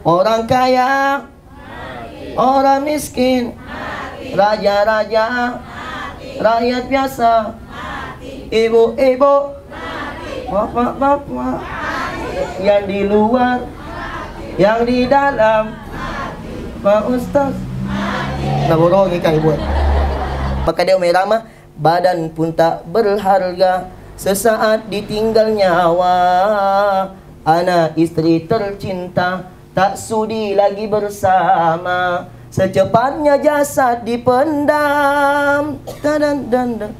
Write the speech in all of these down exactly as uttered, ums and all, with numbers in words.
Orang kaya, orang miskin, raja-raja, rakyat biasa, ibu-ibu, bapak-bapak, yang di luar, yang di dalam, Pak Ustaz. Nah, borongi kan ibu. Maka dia Umi Rama, badan pun tak berharga. Sesaat ditinggal nyawa, anak istri tercinta tak sudi lagi bersama. Secepatnya jasad dipendam. Tadan, dan, dan.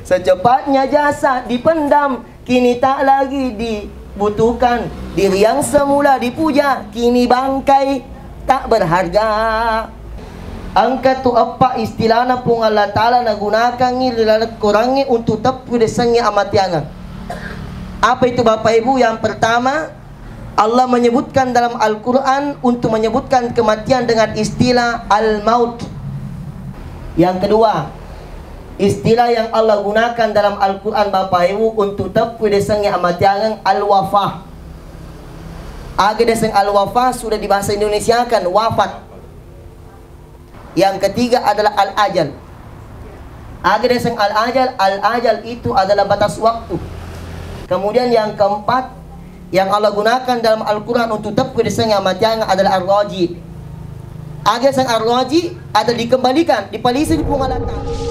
Secepatnya jasad dipendam, kini tak lagi dibutuhkan. Diri yang semula dipuja, kini bangkai tak berharga. Engka tu eppa istilahna Puang Allah Ta'ala nagunakangngi ri laleng Korangnge untuk teppu desengnge amatiangeng. Apa itu, Bapak Ibu? Yang pertama, Allah menyebutkan dalam Al-Quran untuk menyebutkan kematian dengan istilah al-maut. Yang kedua, istilah yang Allah gunakan dalam Al-Quran, Bapak Ibu, untuk teppu desengnge amatiangeng, al-wafah. Aga deseng al-wafah sudah dibahasa Indonesiakan, wafat. Yang ketiga adalah al-ajal. Aga deseng al-ajal, al-ajal itu adalah batas waktu. Kemudian yang keempat, yang Allah gunakan dalam Al-Quran untuk teppu desengnge amatiangeng adalah ar-raji. Aga deseng ar-raji adalah dikembalikan, dipalisi di Puang Allah Ta'ala.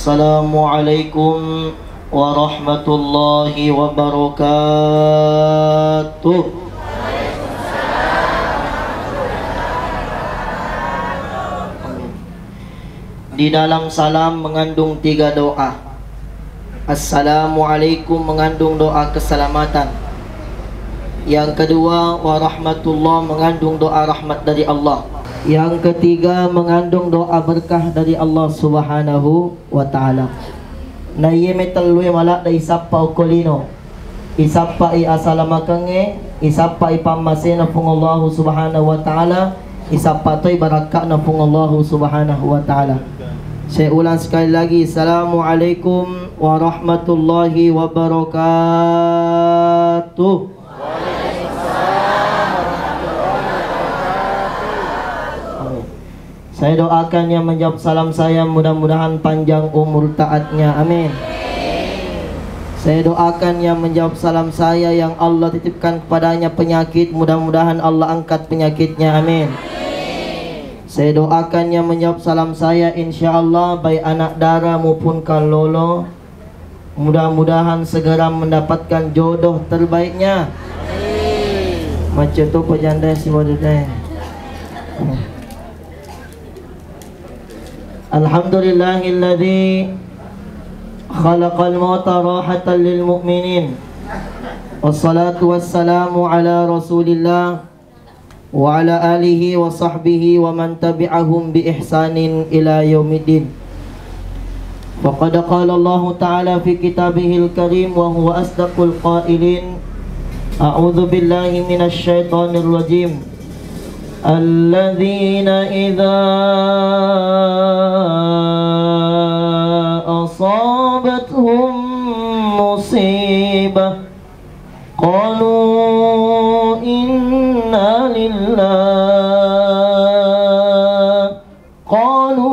Assalamualaikum warahmatullahi wabarakatuh. Di dalam salam mengandung tiga doa. Assalamualaikum mengandung doa keselamatan. Yang kedua, warahmatullah mengandung doa rahmat dari Allah. Yang ketiga, mengandung doa berkah dari Allah Subhanahu wa Ta'ala. Na iye metellue maladde isappa okko lino. Isappai asalamakengnge, isappai pammasena Puang Allahu Subhanahu wa Ta'ala, isappa toi barakka'na Puang Allahu Subhanahu wa Ta'ala. Saya ulang sekali lagi, Assalamualaikum warahmatullahi wabarakatuh. Saya doakan yang menjawab salam saya, mudah-mudahan panjang umur taatnya. Amin. Saya doakan yang menjawab salam saya yang Allah titipkan kepadanya penyakit, mudah-mudahan Allah angkat penyakitnya. Amin. Saya doakan yang menjawab salam saya, insya Allah, baik anak dara maupun kallolo, mudah-mudahan segera mendapatkan jodoh terbaiknya. Macet tu pejandai si model teh. Alhamdulillahilladzi khalaqal mauta rahatan lil mu'minin. Wassalatu wassalamu ala Rasulillah wa ala alihi wa sahbihi wa man tabi'ahum bi ihsanin ila yaumiddin. Faqad qala Allahu ta'ala fi kitabihil karim wa huwa asdaqul qailin. A'udzu billahi minasy syaithanir rajim. Alladzina idza asabathum musibah qalu inna lillahi, qalu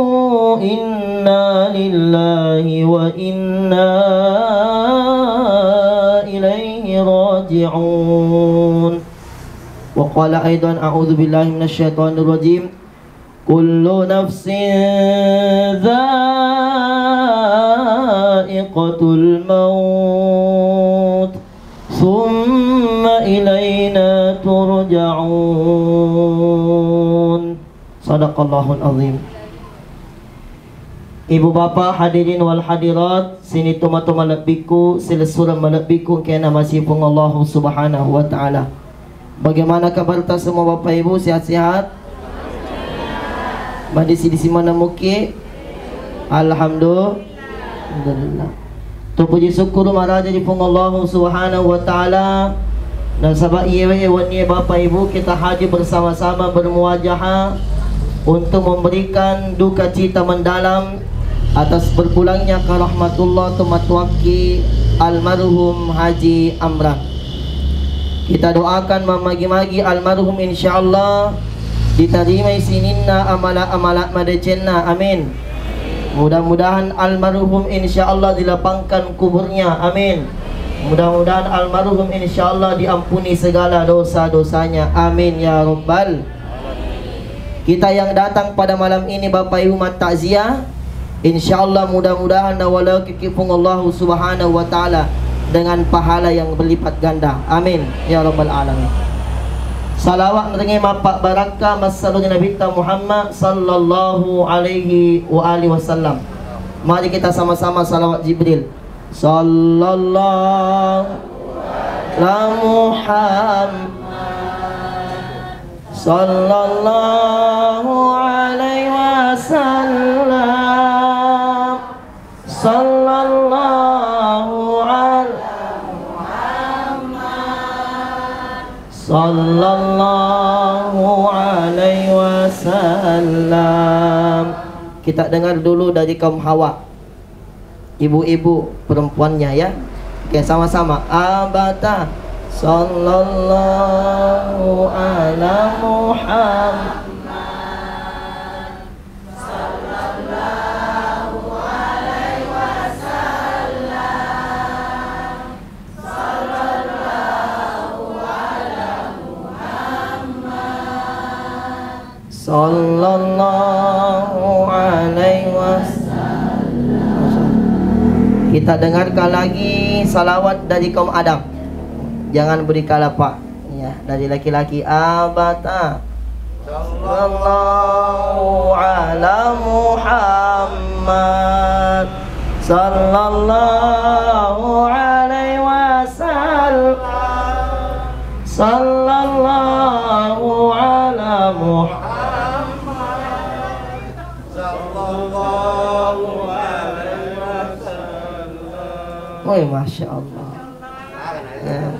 inna lillahi wa inna ilaihi raji'un. Wa qala aidan, a'udzu billahi minasy syaithanir rajim. Kullu nafsin dzaiqatul maut, tsumma ilaina turja'un. Sadaqallahul azim. Ibu bapak hadirin wal hadirat, sini toma-toma lebbiku, silessureng malebbiku, engkae namasipung Allahu Subhanahu wa Ta'ala. Bagaimana kabarta semua Bapak Ibu, sehat-sehat? Madisi-disi mana muki? Alhamdulillah. Terpuji syukur maraja di Puang Allahu Subhanahu wa Ta'ala. Nasaba iyewe wennie Bapak Ibu kita hadir bersama-sama bermuwajahah untuk memberikan duka cita mendalam atas berpulangnya ke rahmatullah tomatoakki almarhum Haji Amran. Kita doakan mamagi-magi almarhum insyaallah ditarimai sininna amala-amala madecenna. Amin. Mudah-mudahan almarhum insyaallah dilapangkan kuburnya. Amin. Mudah-mudahan almarhum insyaallah diampuni segala dosa-dosanya. Amin ya rabbal. Kita yang datang pada malam ini Bapak Ibu mattakziah, insyaallah mudah-mudahan nawalokiki Puang Allahu Subhanahu wa Ta'ala dengan pahala yang berlipat ganda. Amin ya rabbal alamin. Salawat nrenge mappabarakka massaluni Nabitta Muhammad sallallahu alaihi wa alihi wasallam. Mari kita sama-sama salawat Jibril. Sallallahu ala Muhammad. Sallallahu alaihi wasallam. Sallallahu ala Muhammad. Sallallahu alaihi wasallam. Kita dengar dulu dari kaum hawa. Ibu-ibu perempuannya ya. Oke, sama-sama. Abata. Sallallahu ala Muhammad. Sallallahu alaihi wasallam. Kita dengarkan lagi salawat dari kaum Adam. Jangan beri kalapa. Ya, dari laki-laki abata. Sallallahu ala Muhammad. Sallallahu alaihi wasallam. Sallallahu ala Muhammad. Sallallahu alaihi wasallam. Woi, Masya Allah. Ya.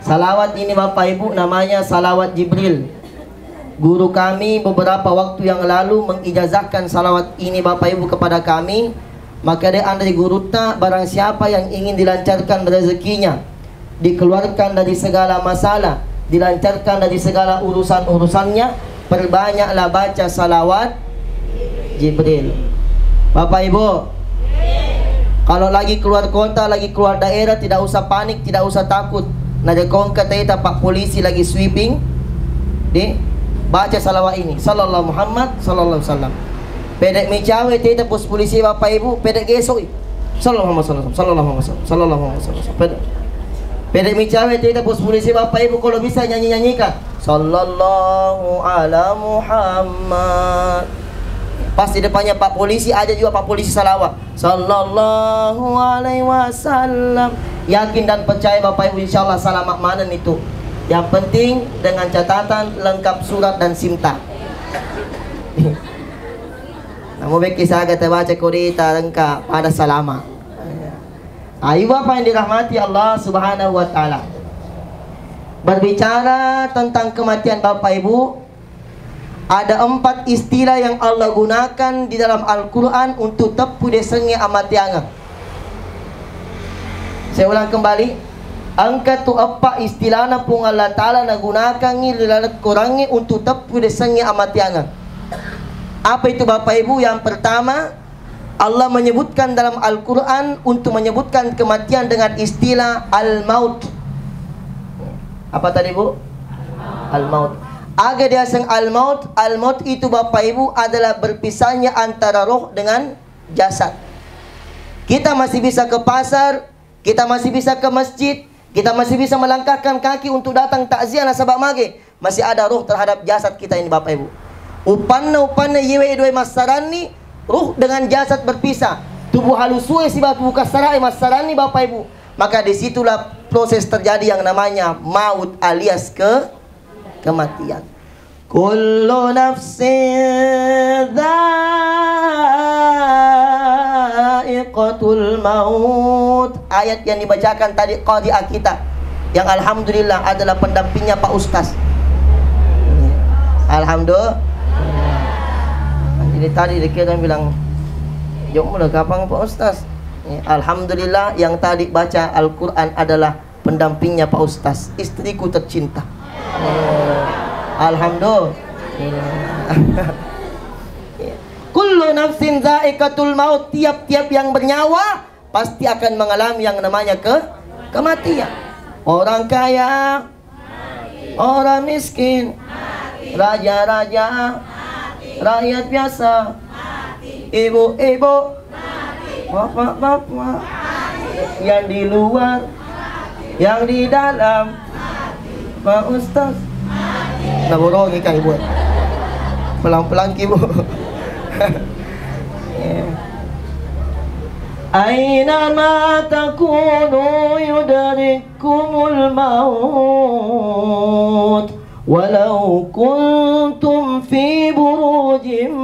Salawat ini Bapak Ibu namanya salawat Jibril. Guru kami beberapa waktu yang lalu mengijazahkan salawat ini Bapak Ibu kepada kami. Maka dia andri gurutta, barang siapa yang ingin dilancarkan rezekinya, dikeluarkan dari segala masalah, dilancarkan dari segala urusan-urusannya, perbanyaklah baca salawat Jibril. Bapak Ibu, kalau lagi keluar kota, lagi keluar daerah, tidak usah panik, tidak usah takut. Narekko engka teta Pak Polisi lagi sweeping, di baca salawat ini, sallallahu Muhammad, sallallahu alaihi wasallam. Pede micawe teta pos polisi Bapak Ibu, pede gesoi. Sallallahu Muhammad, sallallahu Muhammad, sallallahu Muhammad, sallallahu Muhammad. Pede, pede micawe teta pos polisi Bapak Ibu, kalau bisa nyanyi-nyanyikan. Sallallahu ala Muhammad. Pas di depannya Pak Polisi, aja juga Pak Polisi salawat. Sallallahu alaihi wasallam. Yakin dan percaya Bapak Ibu, insya Allah selamat maneng itu. Yang penting dengan catatan lengkap surat dan SIM-ta. Namu bekki saga terbaca kodeta lengkap pada salama. Ayo Bapak yang dirahmati Allah Subhanahu wa Ta'ala. Berbicara tentang kematian Bapak Ibu, ada empat istilah yang Allah gunakan di dalam Al-Quran untuk teppu desengnge amateangeng. Saya ulang kembali, engka tu eppa istilahna Puang Allah Ta'ala nagunakangngi ri laleng Qurangnge untuk teppu desengnge amateangeng. Apa itu Bapak Ibu? Yang pertama, Allah menyebutkan dalam Al-Quran untuk menyebutkan kematian dengan istilah al-maut. Apa tadi, Bu? Al-maut. Aga diaseng al-maut? Al-maut itu, Bapak Ibu, adalah berpisahnya antara roh dengan jasad. Kita masih bisa ke pasar, kita masih bisa ke masjid, kita masih bisa melangkahkan kaki untuk datang takziah nasaba mage, masih ada roh terhadap jasad kita ini, Bapak Ibu. Upanna, upanna iyewe dua massaranni, roh dengan jasad berpisah. Tubuh halusue siba tubuh kassarae massaranni, Bapak Ibu. Maka disitulah proses terjadi yang namanya maut alias ke kematian. Kullu nafsin Qatul maut. Ayat yang dibacakan tadi qari'ah kita, yang alhamdulillah adalah pendampingnya Pak Ustaz. Alhamdulillah. Ini tadi dikira bilang, "Jom mulai kapan Pak Ustaz?" Ya, alhamdulillah, yang tadi baca Al-Quran adalah pendampingnya Pak Ustaz, istriku tercinta. Alhamdulillah. Kullu nafsin za'iqatul maut, tiap-tiap yang bernyawa pasti akan mengalami yang namanya ke kematian. Orang kaya, orang miskin, raja-raja, rakyat biasa, ibu-ibu, bapak-bapak, yang di luar, yang di dalam, Pak Ustaz. Nah, borong ikan ibu. Pelan-pelan ki, Bu. Aina ma takunu yudrikkumul maut walau kuntum fi burujim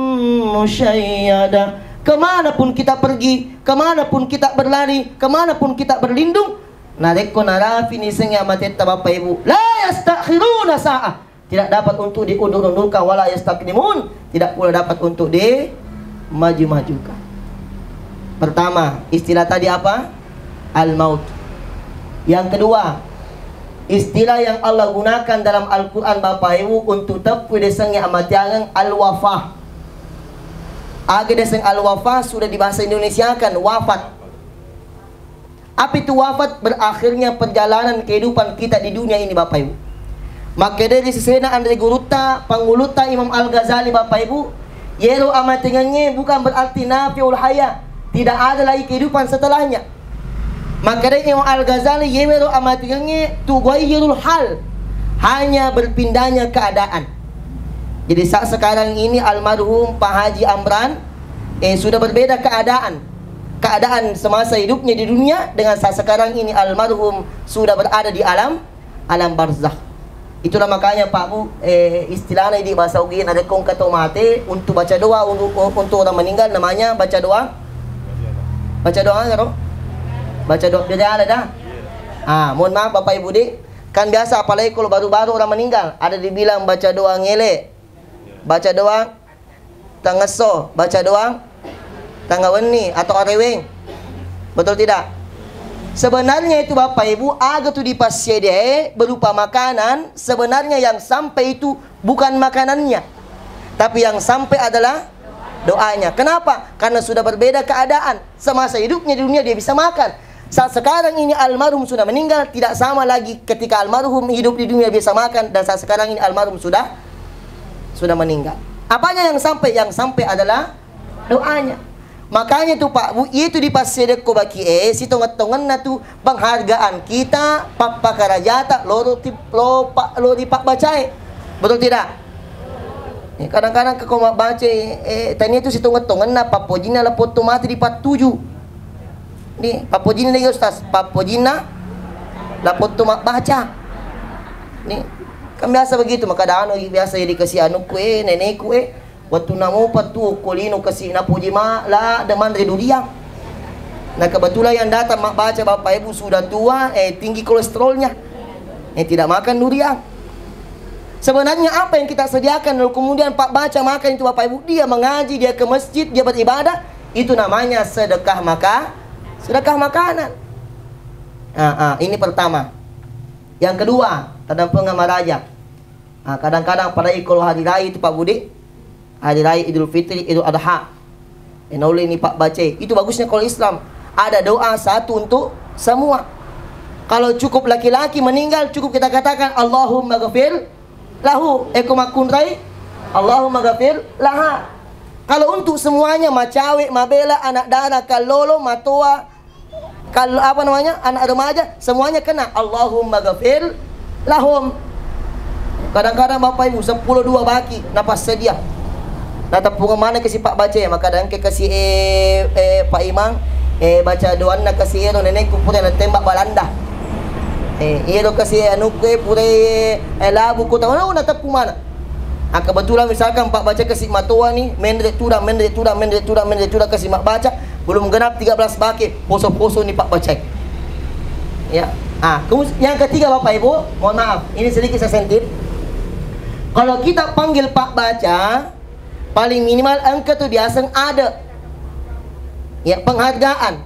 musyayyada. Kemanapun kita pergi, kemanapun kita berlari, kemanapun kita berlindung, narekko narafini sengnge amatetta, Bapak Ibu, la yastakhiruna sa'ah, tidak dapat untuk diundur-undurkan, wala yastaqdimun, tidak pula dapat untuk dimaju-majukan. Pertama, istilah tadi apa? Al-maut. Yang kedua, istilah yang Allah gunakan dalam Al-Quran, Bapak Ibu, untuk teppu disengnge amatiangeng, al-wafah. Aga diaseng al-wafah sudah dibahasa Indonesiakan, wafat. Apa itu wafat? Berakhirnya perjalanan kehidupan kita di dunia ini, Bapak Ibu. Makkedai sesena anre gurutta, pangulutta Imam Al-Ghazali, Bapak Ibu, yero amatengengnge bukan berarti nafiul hayah, tidak ada lagi kehidupan setelahnya. Makkedai Imam Al-Ghazali, yewero amatengengnge tughayyirul hal, hanya berpindahnya keadaan. Jadi saat sekarang ini almarhum Pak Haji Amran, eh, sudah berbeda keadaan. Keadaan semasa hidupnya di dunia dengan saat sekarang ini almarhum sudah berada di alam, alam barzakh. Itulah makanya, Pak Bu, eh, istilahna di bahasa Ugi, narekko engka tau mate, untuk baca doa untuk, untuk orang meninggal, namanya baca doa, baca doa, karo? Baca doa biasa ada dah. Ah, mohon maaf Bapak Ibu di, kan biasa apalagi kalau baru-baru orang meninggal, ada dibilang baca doa ngele, baca doa tangesso, baca doang tangawenni atau areweng. Betul tidak? Sebenarnya itu Bapak Ibu, aga tu dipassediae berupa makanan, sebenarnya yang sampai itu bukan makanannya, tapi yang sampai adalah doanya. Kenapa? Karena sudah berbeda keadaan. Semasa hidupnya di dunia dia bisa makan. Saat sekarang ini almarhum sudah meninggal, tidak sama lagi ketika almarhum hidup di dunia bisa makan dan saat sekarang ini almarhum sudah sudah meninggal. Apanya yang sampai? Yang sampai adalah doanya. Makanya tu Pak Bu, itu dipassedekko baki e, sitongeng-tongenna tu penghargaan kita, pappakarajata, loro ti-, lo pa-, lo di pabbacae. Betul tidak? Eh, kadang-kadang ke kau baca, eh, tania tu sitongeng-tongenna pappojinna lapotto mati di pattuju. Ni, pappojinna ya Ustaz, pappojinna lapotto mabbaca. Ni, kan biasa begitu, maka dano biasa jadi kasih anukku, eh, nenekku, eh. Wettunna mopa tu okko lino kasi napoji ma, la, de manre duriang. Nah, kebetulan yang datang mabbaca Bapak Ibu sudah tua, eh, tinggi kolesterolnya. Eh, tidak makan duriang. Sebenarnya apa yang kita sediakan lalu kemudian pabbaca makan itu Bapak Ibu, dia mengaji, dia ke masjid, dia beribadah, itu namanya sedekah maka, sedekah makanan. Ah, ah, ini pertama. Yang kedua, tadampengeng maraja. Ah, kadang-kadang apalagi kalau hari raya itu Pak Budi, hari raya Idul Fitri, Idul Adha. Eh, naulini Pak baca. Itu bagusnya kalau Islam. Ada doa satu untuk semua. Kalau cukup laki-laki meninggal, cukup kita katakan, "Allahumma ghafir lahu." Eh, ko makkunrai, "Allahumma ghafir laha." Kalau untuk semuanya, macawe, mabela, anak dara, kallolo, matoa, kalau, apa namanya, anak remaja, semuanya kena. Allahumma ghafir lahum. Kadang-kadang Bapak Ibu, sepuluh dua baki, napassedia. Nateppunga mana ke si Pak baca ya, maka dangke ke si, eh, eh, Pak Imang, eh, baca doanna ke si ero nenekku pura natembak Balanda. Eh, ero ke si anukku, eh, pura, eh, labu kota, oh, nateppu mana. Ah, kebetulan misalkan Pak baca ke si matoa ni, menre tudang, menre tudang, menre tudang, menre tudang ke si mabbaca, Belum genap tiga belas bake, poso-poso ni Pak Bacai. Ya. Ah, kemus-, yang ketiga Bapak Ibu, mohon maaf, ini sedikit saya sentil. Kalau kita panggil Pak Baca, paling minimal engka tu diaseng ada. Ya, penghargaan.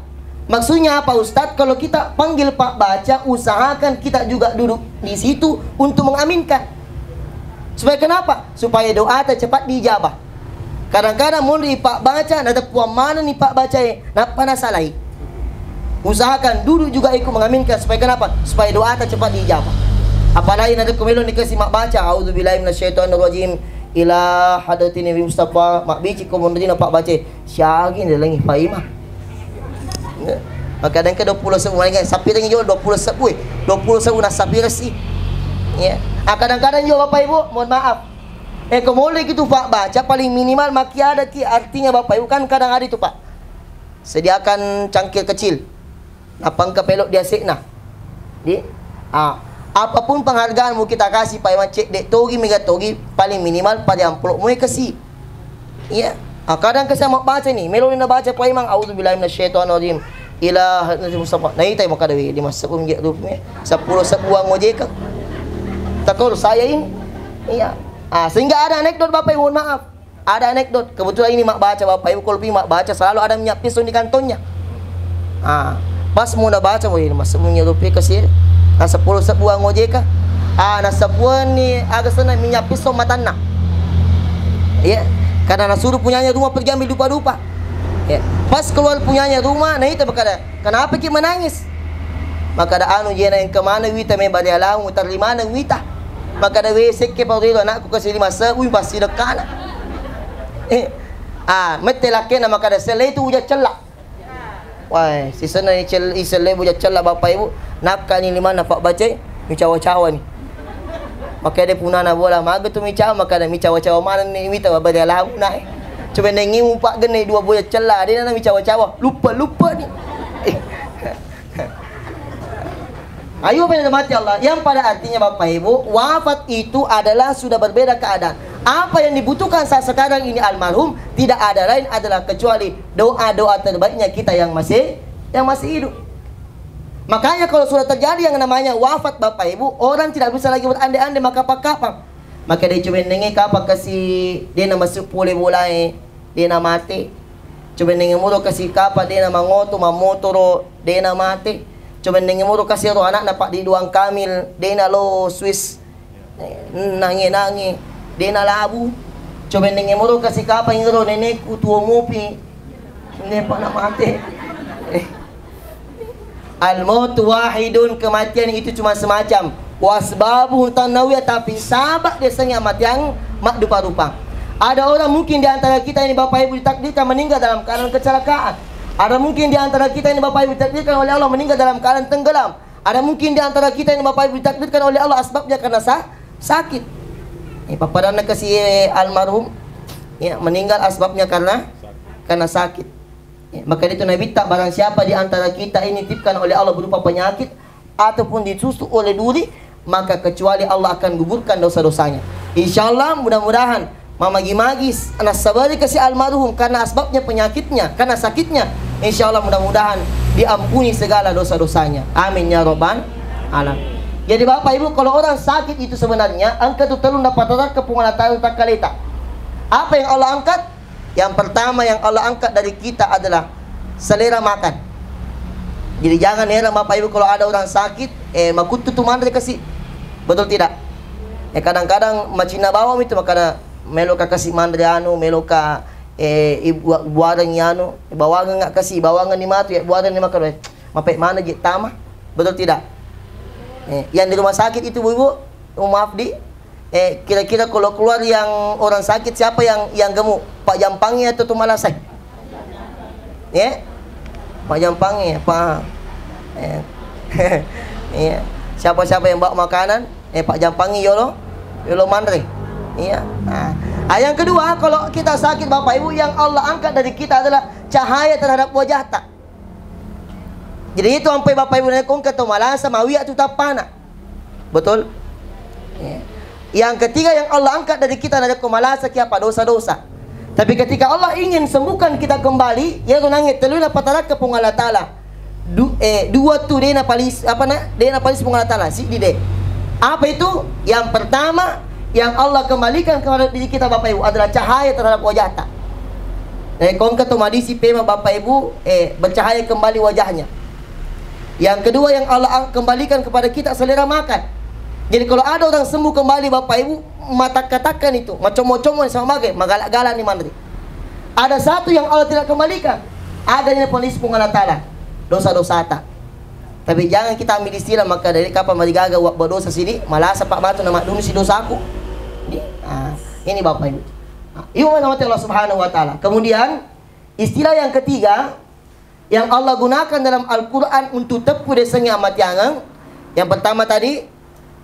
Maksudnya apa, Ustadz? Kalau kita panggil Pak Baca, usahakan kita juga duduk di situ untuk mengaminkan. Supaya kenapa? Supaya doa ta cepat diijabah. Kadang-kadang monri Pak Baca, nateppuang manenni Pak Bacae, nappa nasalai. Usahakan duduk juga ikut mengaminkan. Supaya kenapa? Supaya doa ta cepat diijabah. Apalagi narekko melo ni kasi mabbaca, "A'udzubillahi minasyaitonirrajim. Ila hadratin Nabi Mustafa." Mabbici ko monrina Pak Bacae, "Siagi ni lengi Faima." Maka engka dua puluh sebbu, maka sappirengngi jolo dua puluh sebbu, eh. Dua puluh sebbu nassapireng si. Ya. Ah, kadang-kadang juga Bapak Ibu, mohon maaf. Eh, ko molleki tu Pak Baca, paling minimal makkiadaki, artinya Bapak Ibu kan kadang ada itu, Pak. Sediakan cangkir kecil. Nappa engka pelok di asekna. Di, ah, apapun penghargaan mau kita kasih Pak Iman, cedde togi, mega togi, paling minimal pada amplop mu kasi. Iya. Ah, kadang kasi mabbaca ni, melo ni nabaca Pak Imang, "A'udzubillahi minasyaitonirrajim. Ila hadratin Nabi Mustafa." Nah, itai makkada we, lima sebbu mega rupi, sepuluh sebbu uang ojek. Takut saya ini. Iya. Ah, sehingga ada anekdot Bapak Ibu, mohon maaf. Ada anekdot, kebetulan ini mabbaca Bapak Ibu, kalau pi mabbaca selalu ada minyak pisau di kantongnya. Ah, pas mau nabaca, woi, lima sebbu mega rupi kasi. Nah, sepuluh sebbu uang ojek. Ah, nasebbuanni aga senna minyak pisau matanna. Iya, karena nasuruh punyanya rumah pergi ambil dupa-dupa. Ya, pas keluar punyanya rumah, nah itu berkata, "Kenapa ki menangis?" Makkada, "Anu, jena engka maneng wita me bari alau, mutarri maneng wita." Makkada, "We, sekke pa relo anakku kasi lima sebbu, pasti dekkana." Eh, ah, mette lakkena makkada, "Selle itu uja cella." Wah, sisenna ni cel-, iselle uja cella Bapak Ibu, nakkani limanna Pak Bacai, micawa-cawa ni. Makkada punana bola, "Maga tu micawa?" Makkada, "Micawa-cawa maneng ni wita bari alau na." Coba nengngi mu Pak genne dua boja cella, adena na micawa-cawa, luppa-luppa ni. Ayo, pada mati Allah. Yang pada artinya Bapak Ibu, wafat itu adalah sudah berbeda keadaan. Apa yang dibutuhkan saat sekarang ini almarhum tidak ada lain adalah kecuali doa-doa terbaiknya kita yang masih, yang masih hidup. Makanya kalau sudah terjadi yang namanya wafat Bapak Ibu, orang tidak bisa lagi berandai-andai maka kapang. Maka de coba nengnge kapang kasi de na masuk pole bolae, de na mate. Coba nengnge muro kasi kapang de na mangoto, mammotoro, de na mate. Coba nengnge muro kasi ro anakna Pak Ridwan Kamil, de na lo Swiss. Eh, nange-nange, de na labu. Coba nengnge muro kasi kapang ro nenekku tuo mopi, nepa na mate. Eh. Al-mautu wahidun, kematian itu cuma semacam. Wasbabuhu tanawiyah, tapi sabab biasanya matiang maddupa-rupa. Ada orang mungkin di antara kita ini Bapak Ibu ditakdirkan meninggal dalam keadaan kecelakaan. Ada mungkin di antara kita ini Bapak Ibu ditakdirkan oleh Allah meninggal dalam keadaan tenggelam. Ada mungkin di antara kita ini Bapak Ibu ditakdirkan oleh Allah asbabnya karena sa-, sakit. Eh, papadanna kasi, eh, almarhum, ya, meninggal asbabnya karena, karena sakit. Ya, maka itu Nabi tak, barang siapa di antara kita ini dititipkan oleh Allah berupa penyakit ataupun ditusuk oleh duri, maka kecuali Allah akan gugurkan dosa-dosanya. Insya Allah, mudah-mudahan mamagi-magi s-, nassabari kasi almarhum karena asbabnya penyakitnya, karena sakitnya. Insya Allah, mudah-mudahan diampuni segala dosa-dosanya. Amin ya rabbal alamin. Jadi Bapak Ibu, kalau orang sakit itu sebenarnya engka tu tellu napatarakka Puang Allah Ta'ala takkaleta. Apa yang Allah angkat? Yang pertama yang Allah angkat dari kita adalah selera makan. Jadi jangan heran Bapak Ibu kalau ada orang sakit, eh, makuttu tu manre kasi. Betul tidak? Eh, kadang-kadang macinna bawang itu, makana meloka kasi manre anu, meloka, eh, ibu-, buareng anu, bawangeng kasi, bawangeng ni matu, ya, buareng ni makan, eh, mape mana je tama. Betul tidak? Eh, yang di rumah sakit itu, Bu Ibu, oh, maaf, di, Eh, kira-kira kalau keluar yang orang sakit, siapa yang, yang gemuk? Pak Jampangi atau Tumalasai? Ya? Pak Jampangi, Pak. Eh. Iya. Siapa-siapa yang bawa makanan? Eh, Pak Jampangi yolo, yolo manre. Iya. Nah. Ah, yang kedua, kalau kita sakit, Bapak Ibu, yang Allah angkat dari kita adalah cahaya terhadap wajah ta. Jadi itu ampai Bapak Ibu narekko engka to malasa, mawiya tu tappana. Betul? Ya. Yang ketiga yang Allah angkat dari kita narekko malasa ki apa? Dosa-dosa. Tapi ketika Allah ingin sembuhkan kita kembali, iyaro nangnge tellu napatarakka Puang Allah Ta'ala. Du-, eh, dua tu de' napalis-, apa na-, de' napalis Puang Allah Ta'ala, siddi de'. Apa itu? Yang pertama, yang Allah kembalikan kepada diri kita, Bapak Ibu, adalah cahaya terhadap wajahta. Eh, kongka tu madisi pema, Bapak Ibu, eh, bercahaya kembali wajahnya. Yang kedua, yang Allah kembalikan kepada kita selera makan. Jadi kalau ada orang sembuh kembali, Bapak Ibu, matakka-takka ni tu, macommo-commo ni sama bagai, magalak-galak ni manre. Ada satu yang Allah tidak kembalikan, ada yang paling Puang Allah Ta'ala, dosa-dosata. Tapi jangan kita ambil istilah maka dari kapang marigaga wa berdosa sini, malasa pak matu nama dulu si dosaku. Ini, ah, ini Bapak Ibu. Ah, itu mana mati Allah Subhanahu wa Ta'ala. Kemudian istilah yang ketiga, yang Allah gunakan dalam Al-Quran untuk teppu desengnge amatiangeng. Yang pertama tadi,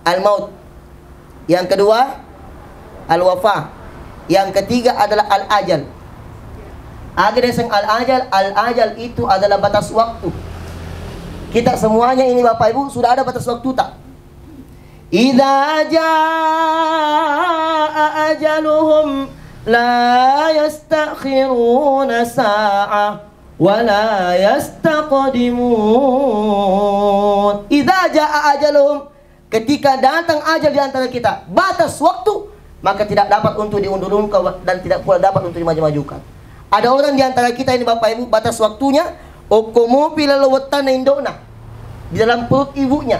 al-maut. Yang kedua, al-wafa. Yang ketiga adalah al-ajal. Aga deseng al-ajal? Al-ajal itu adalah batas waktu. Kita semuanya ini, Bapak Ibu, sudah ada batas waktu tak? Idza jaa ajaluhum la yastakhiruna sa'ah wa la yastaqdimun. Idza jaa ajaluhum, ketika datang ajal di antara kita, batas waktu, maka tidak dapat untuk diundurkan dan tidak pula dapat untuk dimaju-majukan. Ada orang di antara kita ini, Bapak Ibu, batas waktunya, okko mopi lalo wettanna indokna di dalam perut ibunya,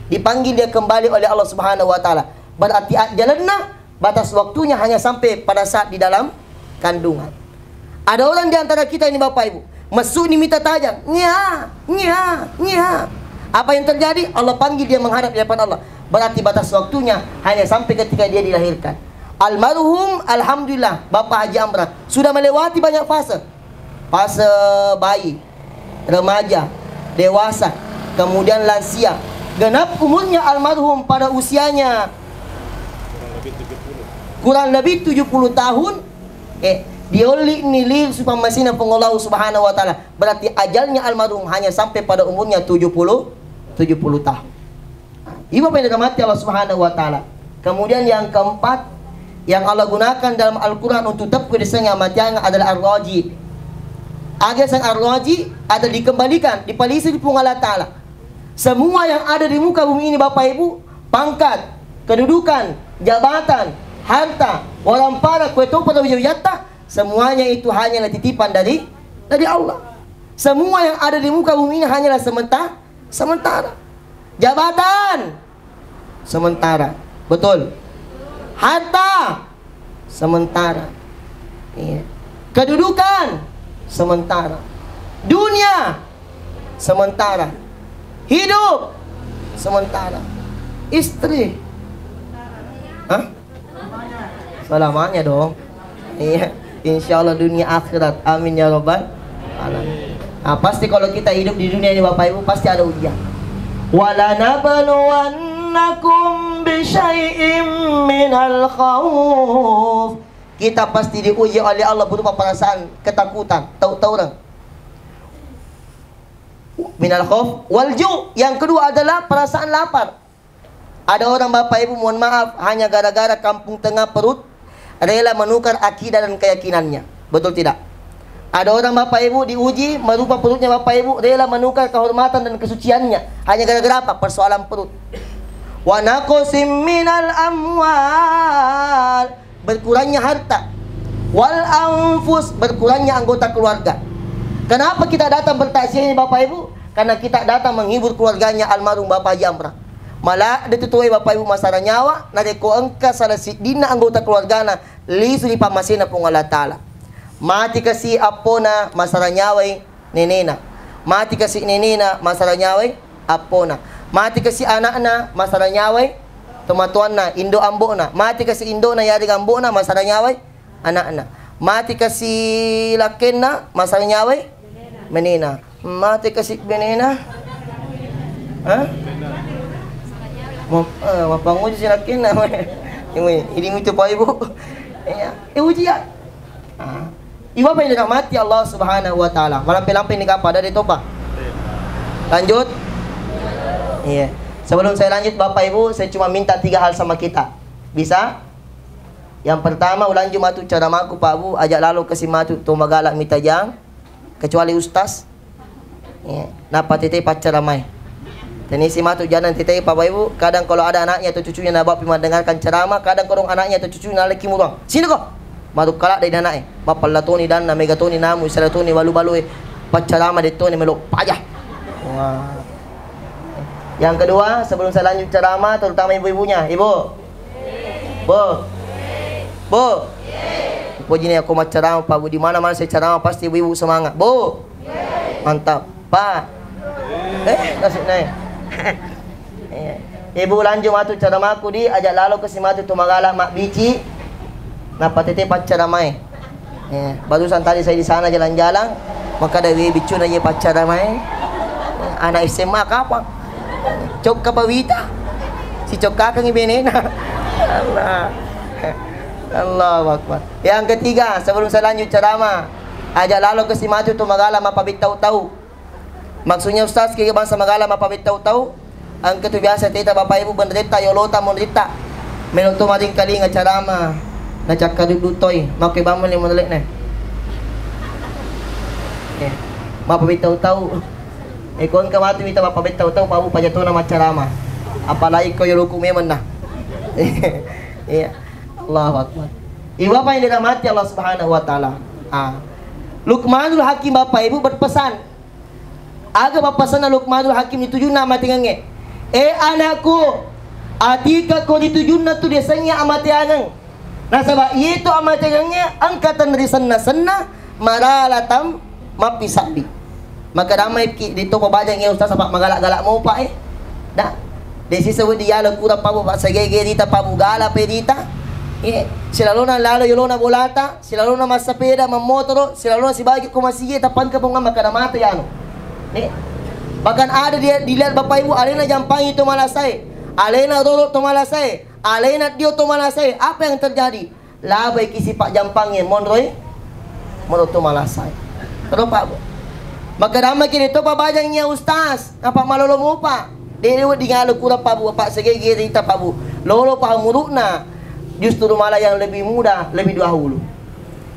dipanggil dia kembali oleh Allah Subhanahu wa Ta'ala. Berarti ajalanna, batas waktunya hanya sampai pada saat di dalam kandungan. Ada orang di antara kita ini, Bapak Ibu, messu ni mita tajang, nya, nya, nya. Apa yang terjadi? Allah panggil dia menghadap di depan Allah. Berarti batas waktunya hanya sampai ketika dia dilahirkan. Almarhum, alhamdulillah, Bapak Haji Amran sudah melewati banyak fase. Fase bayi, remaja, dewasa, kemudian lansia. Genap umurnya almarhum pada usianya kurang lebih tujuh puluh tahun, eh, diolli ni lisu pammasena Puang Allah Subhanahu wa Ta'ala. Berarti ajalnya almarhum hanya sampai pada umurnya tujuh puluh, tujuh puluh tahun. Ibu bapak yang dirahmati Allah Subhanahu wa Ta'ala. Kemudian yang keempat, yang Allah gunakan dalam Al-Quran untuk teppu desengnge amatiangeng adalah ar-raji. Aga sang ar-raji? Ada dikembalikan, dipalisi di Puang Allah Ta'ala. Semua yang ada di muka bumi ini, Bapak Ibu, pangkat, kedudukan, jabatan, harta, warampara, kue topa dan wijatta, semuanya itu hanyalah titipan dari dari Allah. Semua yang ada di muka bumi ini hanyalah sementa-, sementara. Jabatan sementara. Betul. Harta sementara. Iya. Kedudukan sementara. Dunia sementara. Hidup sementara. Istri. Hah? Selamanya dong. Iya. Insya Allah dunia akhirat. Amin ya rabbal alamin. Nah, pasti kalau kita hidup di dunia ini, Bapak Ibu, pasti ada ujian. Walanabluwannakum bisyai'im minal khauf. Kita pasti diuji oleh Allah berupa perasaan ketakutan, tau-tau orang. Minal khauf wal ju'. Yang kedua adalah perasaan lapar. Ada orang, Bapak Ibu, mohon maaf, hanya gara-gara kampung tengah perut, rela menukar akidah dan keyakinannya. Betul tidak? Ada orang, Bapak Ibu, diuji, merupa perutnya, Bapak Ibu, rela menukar kehormatan dan kesuciannya. Hanya gara-gara apa? Persoalan perut. Wa naqsim minal amwal. Berkurangnya harta. Wal anfus, berkurangnya anggota keluarga. Kenapa kita datang bertakziah ini, Bapak Ibu? Karena kita datang menghibur keluarganya almarhum Bapak Haji Amran. Malah de tu tuai, Bapak Ibu, masara nyawa, narekko engka salah siddinna anggota keluargana lisu ri pammasena Puang Allah Ta'ala. Mati kasi appona, masara nyawai nenena. Mati kasi nenena, masara nyawai appona. Mati kasi anakna, masara nyawai tomatoanna, indo ambo'na. Mati kasi indona, yarega ambo'na, masara nyawai anakna. Mati kasi lakkenna, masara nyawai menena. Mati kasi benena. Hah? Ma-, eh, mappanguji si lakkenna. Ini itu, Pak Ibu. Iya, eh, ujian. Ah. Ibu bapak yang dirahmati Allah Subhanahu wa Ta'ala. Malampe-lampe ini kapan? Ada di topa? Lanjut? Iya. Sebelum saya lanjut, Bapak Ibu, saya cuma minta tiga hal sama kita. Bisa? Yang pertama, ulanju matu caramaku, Pak Bu, aja lalo kasi matu to magala mitajang, kecuali ustaz. Iya, nappa tete paccaramae. Tenisi matu jangan tete, Bapak Ibu, kadang kalau ada anaknya atau cucunya nabawa pi mendengarkan ceramah, kadang korong anaknya atau cucunya naleki muruang. Sini ko. Marukkala dari anaknya. Mapallatoni dan namega toni namu, isara toni balu-balu, eh, paccarama dettoni melo pajah. Wah. Yang kedua, sebelum saya lanjut ceramah, terutama ibu-ibunya, Ibu. Bu. Bu. Pojini aku mau ceramah, Pak Bu, di mana-mana saya ceramah pasti ibu-ibu semangat. Bu. Mantap, Pak. Eh, kasih naik. Iya. Ibu lanjut matu caramaku di, aja lalo kasi matu tu magala mabbici. Nappa tete paccaramae. Eh, barusan tadi saya di sana jalan-jalan, maka dari bicuna je paccaramae. Anak S M A kapang? Cokka pawita. Si cokkakangi benena. Allah. Allahu Akbar. Yang ketiga, sebelum saya lanjut ceramah, aja lalo kasi matu tu magala mappabettau tau. Maksudnya, Ustaz, kega bangsa magala mappabettau tau? Engka tu biasa teta Bapak Ibu benretta yolota monritta. Melo to maringkalinga carama. Nacakka duddu toi. Makke bammu ni monrelekne. Eh, mappabettau tau. Eh, ko engka matu mita mappabettau tau, Pak Bu, pajatona maccarama. Apalagi ko yoloku memang nah. Iya. Allahu Akbar. Ibu Bapak yang dirahmati Allah Subhanahu wa Ta'ala. Ah. Luqmanul Hakim, Bapak Ibu, berpesan. Aga pappasenna Luqmanul Hakim ditujunna amatengengnge? Eh anakku, atika ko ditujunna tu diasengnge amateangeng. Nasaba iyatu amateangengnge engka tenrisenna-senna marala tam mappisabbi. Maka damai ki ditto pabajang ya ustaz, apa magala-gala mopa eh. Da. Desi sewe diala kura pabu, pak segege rita pabu gala pe rita. Eh, silalona lalo yolona bolata. Silalona massapeda, mammotoro, silalona sibagi ko masigi, tappa engka pong makkeda mate anu. Nih. Bahkan ada dia dilihat Bapak Ibu, alena jampangi to malasae, alena roro to malasae, alena dio to malasae. Apa yang terjadi? Labai ki sipa jampangi, monroi, monro to malasae. Terus Pak Bu. Makkeda maki to pabajang ya Ustaz, apa malolo mupa? Dede wedding alo kura pabu, apa segege rita pabu. Lolo pa umuruna, justru malah yang lebih muda, lebih dahulu.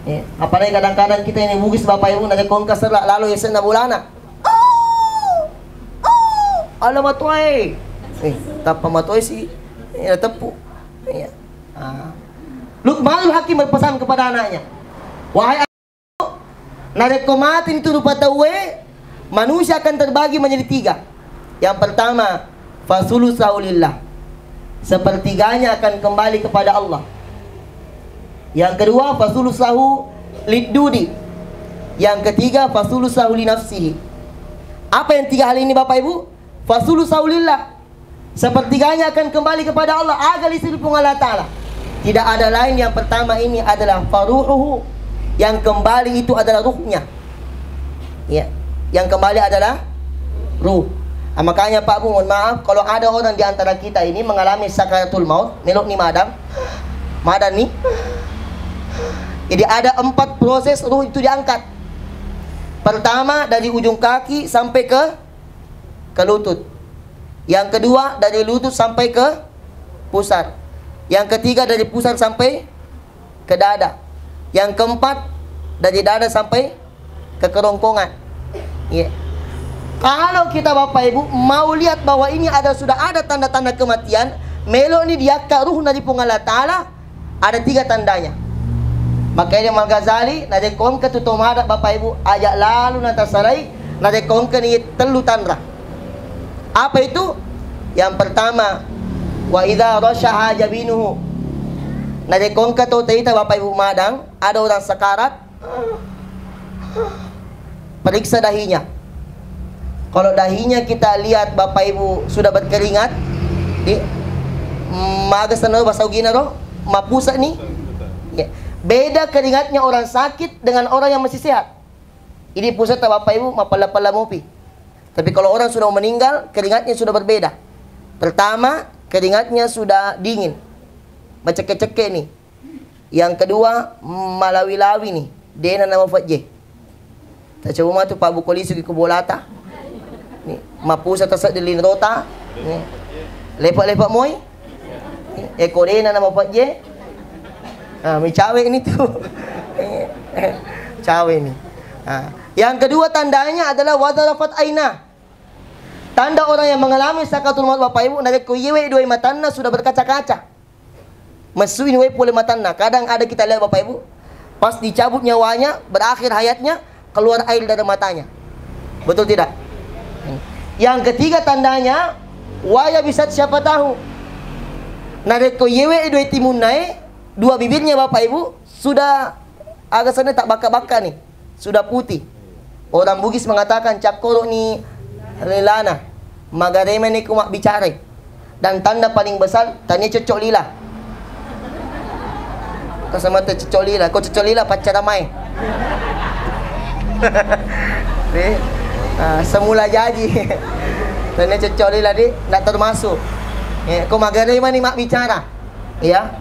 Ya, apalagi kadang-kadang kita ini Bugis Bapak Ibu, narekko engka serra lalo yasenna bolana. Oh, oh, ala matoae. Eh, tappa matoae si, eh, teppu. Iya. Ah. Luqmanul Hakim berpesan kepada anaknya, wahai Narekko mate tu rupa tauwe, manusia akan terbagi menjadi tiga. Yang pertama, fasulusahu lillah. Sepertiganya akan kembali kepada Allah. Yang kedua, fasulusahu liddudi. Yang ketiga, fasulusahu linafsihi. Apa yang tiga hal ini, Bapak Ibu? Fasulusahu lillah. Sepertiganya akan kembali kepada Allah. Aga lisiri Puang Allah Ta'ala. Tidak ada lain, yang pertama ini adalah faruhuhu. Yang kembali itu adalah ruhnya. Ya. Yang kembali adalah ruh. Ah, makanya Pak Bu, mohon maaf, kalau ada orang di antara kita ini mengalami sakaratul maut, melok ni madang, madang ni. Jadi ada empat proses ruh itu diangkat. Pertama dari ujung kaki sampai ke ke lutut. Yang kedua, dari lutut sampai ke pusar. Yang ketiga, dari pusar sampai ke dada. Yang keempat, dari dada sampai ke kerongkongan. Iya. Kalau kita Bapak Ibu mau lihat bahwa ini ada, sudah ada tanda-tanda kematian, melo ni diakka ruhna di Puang Allah Ta'ala, ada tiga tandanya. Makanya Imam Ghazali, narekko engka tu tomada Bapak Ibu, aja lalu natasalai, narekko engka ni tellu tanra. Apa itu? Yang pertama, wa idza rasyaha jabinuhu. Narekko engka to taita Bapak Ibu madang, ada orang sekarat, periksa dahinya. Kalau dahinya kita lihat Bapak Ibu sudah berkeringat, di maga seno bahasa ugina ro, mapusat ni. Ya. Beda keringatnya orang sakit dengan orang yang masih sehat. Ini pusat Bapak Ibu mapala-pala mopi. Tapi kalau orang sudah meninggal, keringatnya sudah berbeda. Pertama, keringatnya sudah dingin. Maceke-ceke ni. Yang kedua, malawi-lawi ni, dena nama fajje. Tacoba matu Pak Buko lisu ki kubolata. Ni, mapusa taseddi linrota. Ni. Lepa-lepa moi. Ni, eko dena nama fajje. Nah, mi cawe ini tuh. Cawe ini. Nah, yang kedua tandanya adalah wa zarafat aina. Tanda orang yang mengalami sakaratul maut, Bapak Ibu, narekko yewe dua matanna sudah berkaca-kaca. Messu ini wae pole matanna. Kadang ada kita lihat, Bapak Ibu, pas dicabut nyawanya, berakhir hayatnya, keluar air dari matanya. Betul tidak? Yang ketiga tandanya, wa yabisat syafatahu. Narekko yewe dua timunnae, dua bibirnya, Bapak Ibu, sudah aga sana tak bakka-bakka nih. Sudah putih. Orang Bugis mengatakan, "Cakkoro ni lelana, magaremani ku mabbicara." Dan tanda paling besar, tania cocok lila. Kau sama teh cocok lila, kau cocok lila pacara mai. Nih, ah, semula jadi. Tania cocok lila, di, ndak termasuk. Eh, kau magaremani mabbicara. Ya.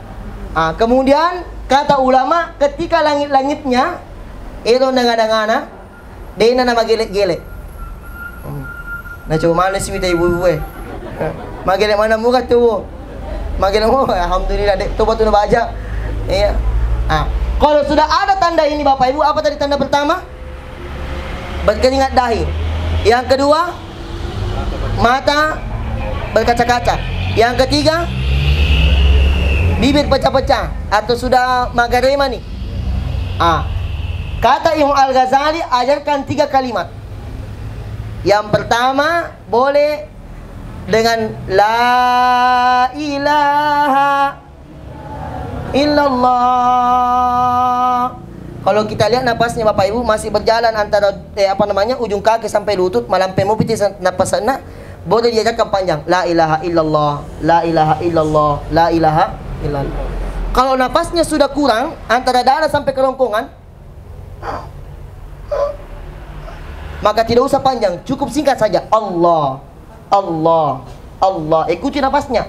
Ah, kemudian kata ulama, ketika langit-langitnya, ero nanga-nangana, de'na namagele-gele. Hmm. Nah, coba mana sih minta ibu-ibu, eh? Magele mana muka tuh? Magele mau, alhamdulillah, dek, coba tuh baca. Iya. Ah, kalau sudah ada tanda ini, Bapak Ibu, apa tadi tanda pertama? Berkeringat dahi. Yang kedua, mata berkaca-kaca. Yang ketiga, bibir pecah-pecah atau sudah magaremani. Ah, kata Imam Al-Ghazali, ajarkan tiga kalimat. Yang pertama, boleh dengan la ilaha illallah. Kalau kita lihat napasnya, Bapak Ibu, masih berjalan antara, eh, apa namanya, ujung kaki sampai lutut, malampe mupiti sen-, napasanna, boleh diajarkan panjang. La ilaha illallah, la ilaha illallah, la ilaha illallah. Kalau napasnya sudah kurang, antara dada sampai kerongkongan, maka tidak usah panjang, cukup singkat saja. Allah, Allah, Allah. Ikuti napasnya.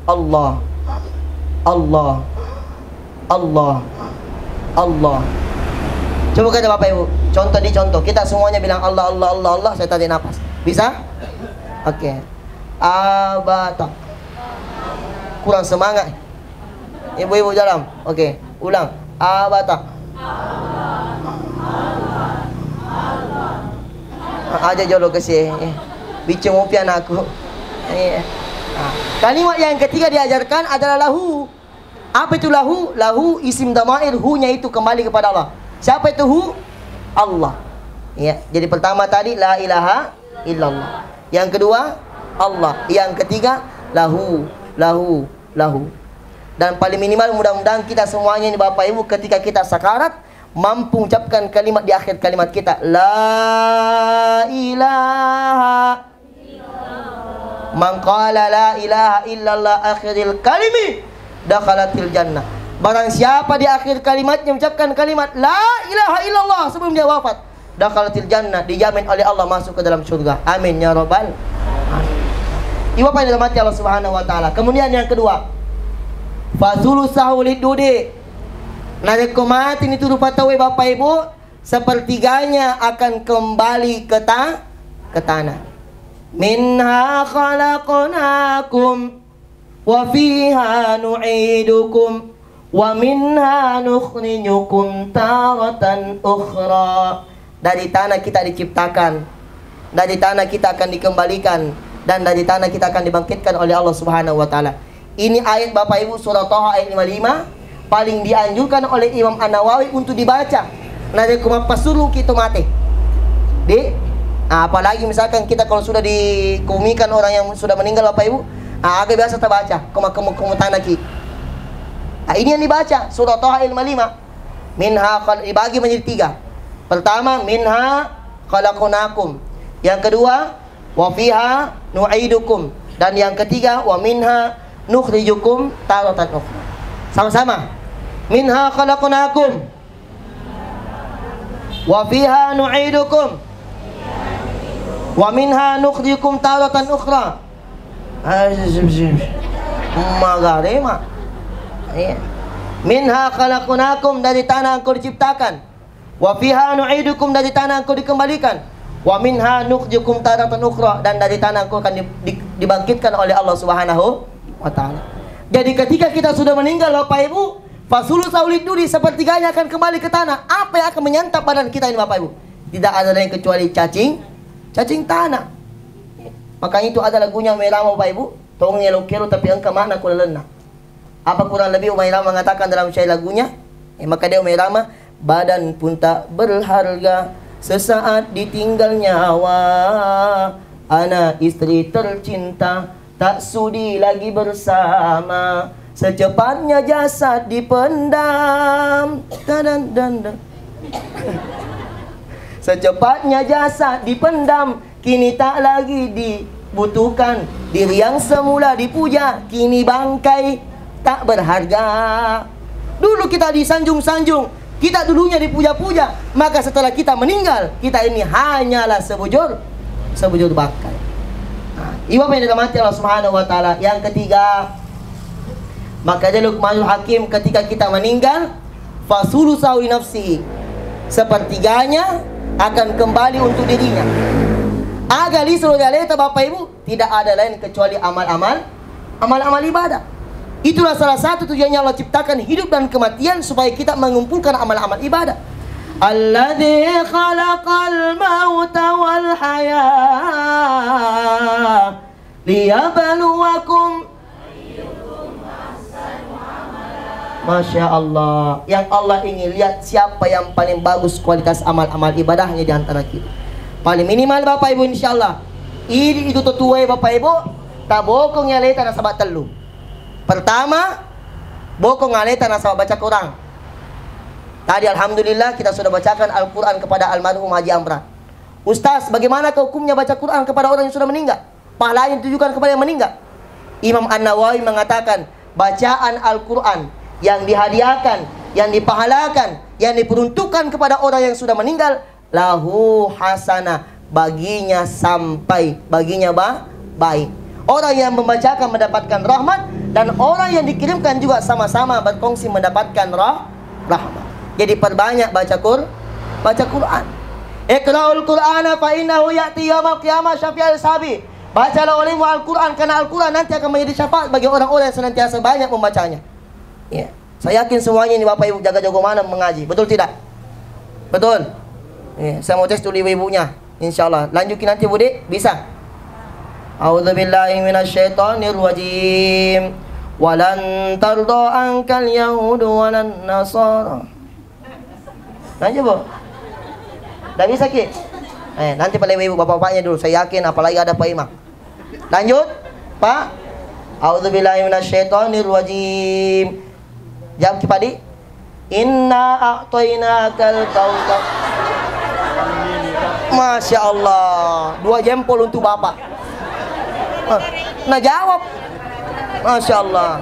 Allah, Allah, Allah, Allah. Coba kata Bapak Ibu, contoh di contoh. Kita semuanya bilang Allah, Allah, Allah, Allah. Saya tarik napas. Bisa? Oke. Abata. Kurang semangat. Ibu-ibu dalam. Oke, ulang. Abata. Ah, aja jolo ke sini. Bicara mopi anakku. Iya. Nah, kalimat yang ketiga diajarkan adalah lahu. Apa itu lahu? Lahu isim damair, hu-nya itu kembali kepada Allah. Siapa itu hu? Allah. Ya, jadi pertama tadi la ilaha illallah. Yang kedua, Allah. Yang ketiga, lahu, lahu, lahu. Dan paling minimal mudah-mudahan kita semuanya ini, Bapak Ibu, ketika kita sakarat, mampu mengucapkan kalimat di akhir kalimat kita, la ilaha. Man qala la ilaha illallah akhiril kalimi dakhalatil jannah. Barang siapa di akhir kalimatnya mengucapkan kalimat la ilaha illallah sebelum dia wafat, dakhalatil jannah, dijamin oleh Allah masuk ke dalam surga. Amin ya rabbal alamin. Ibu Bapak yang dirahmati Allah Subhanahu wa taala. Kemudian yang kedua, fasulusahu lidudi. Narekko mati ni tu rupa tauwe, Bapak Ibu, sepertiganya akan kembali ke ta-, ke tanah. Minha khalaqnakum wa fiha nu'idukum wa minha nukhrijukum taratan ukhra. Dari tanah kita diciptakan, dari tanah kita akan dikembalikan, dan dari tanah kita akan dibangkitkan oleh Allah Subhanahu wa taala. Ini ayat, Bapak Ibu, surah Taha ayat lima lima, paling dianjurkan oleh Imam An-Nawawi untuk dibaca. Narekko mappasuru kita mate. Di, nah, apalagi misalkan kita kalau sudah dikebumikan orang yang sudah meninggal, Bapak Ibu, nah, aga biasa tabaca, koma-, koma-, koma tanaki. Nah, ini yang dibaca, surah Taha ayat lima lima. Minha khalaq-, dibagi menjadi tiga. Pertama, minha khalaqnakum. Yang kedua, wa fiha nu'idukum. Dan yang ketiga, wa minha nukhrijukum taratan ukhra. Sama-sama. Minha khalaqnakum. Wa fiha nu'idukum. Wa minha nukhrijukum taratan ukhra. Magarema. Iya. Minha khalaqnakum, dari tanah engkau diciptakan. Wa fiha nu'idukum, dari tanah engkau dikembalikan. Wa minha nukhrijukum taratan ukhra, dan dari tanah engkau akan di-, di-, dibangkitkan oleh Allah Subhanahu wa taala. Jadi ketika kita sudah meninggal, Bapak Ibu, Fasulusahu liddudi, sepertiganya akan kembali ke tanah. Apa yang akan menyantap badan kita ini, Bapak Ibu? Tidak ada lain kecuali cacing, cacing tanah. Makanya itu ada lagunya Omai Rama, Bapak Ibu. Tonge lokero tapi engka makna ku lalenna. Apa kurang lebih Omai Rama mengatakan dalam syair lagunya? Eh, maka dia Omai Rama, badan pun tak berharga, sesaat ditinggal nyawa, anak istri tercinta tak sudi lagi bersama. Secepatnya jasad dipendam. Tadan, dan, dan. Secepatnya jasad dipendam, kini tak lagi dibutuhkan. Diri yang semula dipuja, kini bangkai tak berharga. Dulu kita disanjung-sanjung, kita dulunya dipuja-puja, maka setelah kita meninggal, kita ini hanyalah sebujur, sebujur bangkai. Nah, ibu yang dirahmati Allah Subhanahu wa Ta'ala. Yang ketiga, maka dia Luqmanul Hakim, ketika kita meninggal, fasulusahu li nafsihi, sepertiganya akan kembali untuk dirinya. Aga lisu ri aleta, Bapak Ibu, tidak ada lain kecuali amal-amal, amal-amal ibadah. Itulah salah satu tujuannya Allah ciptakan hidup dan kematian, supaya kita mengumpulkan amal-amal ibadah. Alladzi khalaqal mauta wal hayah liyabluwakum. Masya Allah. Yang Allah ingin lihat siapa yang paling bagus kualitas amal-amal ibadahnya di antara kita. Paling minimal, Bapak Ibu, insya Allah. Ini itu tetuai, Bapak Ibu. Tabokong aleta nasaba tellu. Pertama, bokong aleta nasaba baca Quran. Tadi alhamdulillah kita sudah bacakan Al-Quran kepada almarhum Haji Amran. Ustaz, bagaimana hukumnya baca Quran kepada orang yang sudah meninggal? Pahalanya ditujukan kepada yang meninggal. Imam An-Nawawi mengatakan, bacaan Al-Quran yang dihadiahkan, yang dipahalakan, yang diperuntukkan kepada orang yang sudah meninggal, lahu hasanah, baginya sampai, baginya ba-, baik. Orang yang membacakan mendapatkan rahmat, dan orang yang dikirimkan juga sama-sama berkongsi mendapatkan rah-, rahmat. Jadi perbanyak baca Qur-, baca Quran. Iqra'ul Qur'ana fa innahu ya'ti yaumal qiyamah syafi'an li ashabi. Bacalah olehmu Al-Quran, karena Al-Quran nanti akan menjadi syafaat bagi orang-orang yang senantiasa banyak membacanya. Ya. Saya yakin semuanya ini Bapak Ibu jaga jago mana mengaji. Betul tidak? Betul? Ya, saya mau tes dulu ibu-ibunya. Insya Allah. Lanjut ki nanti, Budi? Bisa? A'udzubillahi minasyaitonirrajim. Walan tarda ankal yahudu walan nasara. Lanjut, Bu. Nggak bisa ki? Eh, nanti pada ibu bapak-bapaknya dulu. Saya yakin apalagi ada Pak Imam. Lanjut, Pak. A'udzubillahi minasyaitonirrajim. Jawab ki, Pak Di. Inna a'tainakal kautsar. Masya Allah. Dua jempol untuk Bapak. Eh, nah, jawab. Masya Allah.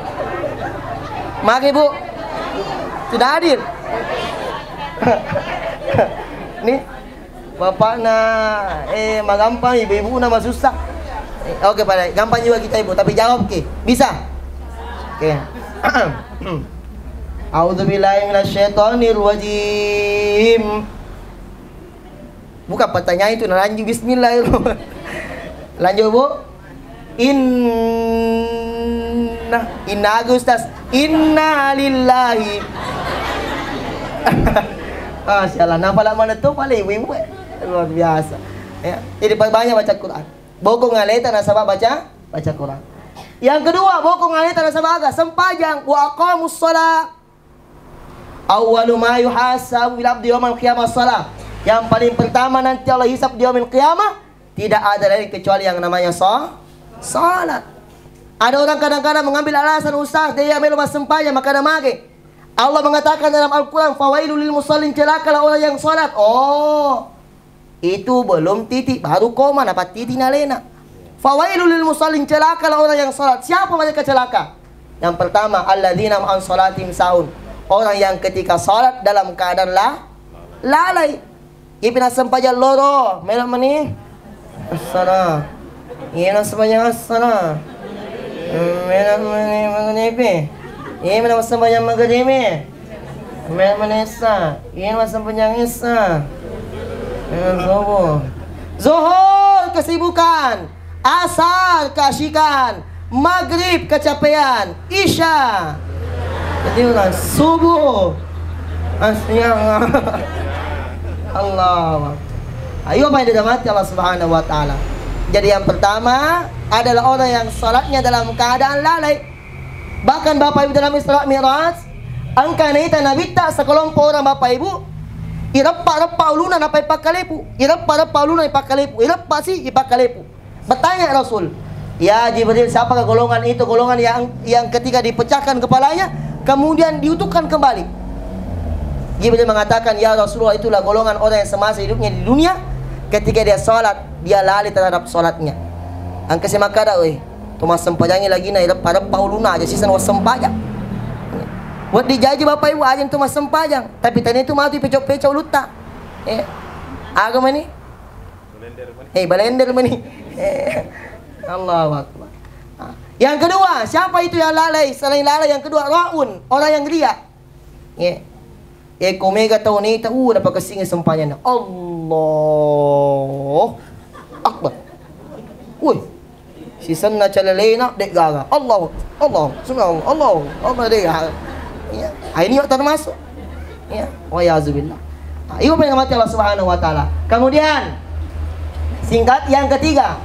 Mari, Bu. Sudah hadir. Nih, bapakna, eh, magampang, ibu-ibuna masussa. Eh, oke, Pak, gampang juga kita, Ibu, tapi jawab ki. Bisa? Oke. A'udzubillahi minasyaitonirrajim. Bukan pertanyaan itu, nah, lanjut bismillah itu. Lanjut, Bu. Inna, inna aga, Ustaz. Inna lillahi. Masya Allah, napa lama netu paling ibu-ibu, eh? Luar biasa. Ya, jadi perbanyak baca Quran. Bokong aleta nasaba baca, baca Quran. Yang kedua, bokong aleta nasaba aga, sempajang, wa aqamus shalah. Awwalu ma yuhasabu bil abdi yaumal qiyamah shalah. Yang paling pertama nanti Allah hisab di yaumil qiyamah, tidak ada lain kecuali yang namanya sha-, salat. Ada orang kadang-kadang mengambil alasan, "Ustaz, dia melo massempajang, maka ada mage." Allah mengatakan dalam Al-Quran, "Fawailul lil musallin, celakalah orang yang salat." Oh, itu belum titik, baru koma, napa titik nalena. Fawailul lil musallin, celakalah orang yang salat. Siapa mereka celaka? Yang pertama, alladzina an salatihim sahun. Orang yang ketika salat dalam keadaan la-, lalai. Ipina sempajang loro, melo meni. Assala. Iyana sempajang assala. Melo meni magribi. Iyana sempajang magribi. Melo meni isya. Iyana sempajang isya. Melo subuh. Zuhur kesibukan. Asar keasyikan. Maghrib kecapean. Isya. Jadi orang subuh. As-, ya Allah. Ayo, Bapak Ibu dirahmati Allah Subhanahu wa Ta'ala. Jadi, yang pertama adalah orang yang salatnya dalam keadaan lalai. Bahkan, Bapak Ibu, dalam Isra Mi'raj, engka naita Nabitta sekelompok orang, Bapak Ibu, ireppa-reppa uluna nappa ipakkalepu, ireppa-reppa uluna ipakkalepu, ireppa si ipakkalepu. Bertanya Rasul, "Ya Jibril, siapakah golongan itu, golongan yang, yang ketika dipecahkan kepalanya, kemudian diutuhkan kembali?" Jibril mengatakan, "Ya Rasulullah, itulah golongan orang yang semasa hidupnya di dunia, ketika dia salat, dia lalai terhadap salatnya." Engka si makkada, "Weh, to massempajangngi lagi na, ireppa-reppa uluna aja siseng wassempajang." Wedding jaji, Bapak Ibu, aja to massempajang, tapi tania tu matu ipeco-peco ulutta. Eh, aga mani? Eh, balender mani. Eh, Allahu Akbar. Ah. Yang kedua, siapa itu yang lalai? Selain lalai, yang kedua, raun, orang yang ria. Ya. Eh, ko mega tau nita, uh, napakessingi sempajanna. Allah Akbar. Woi. Sisenna calelena, de' gaga. Allah, Allah, subhanallah, Allah, Allah, de' gaga. Ya. Ah, ini juga termasuk. Ya, wa yazubillah. Nah, itu yang dirahmati Allah Subhanahu wa Ta'ala. Kemudian, singkat, yang ketiga,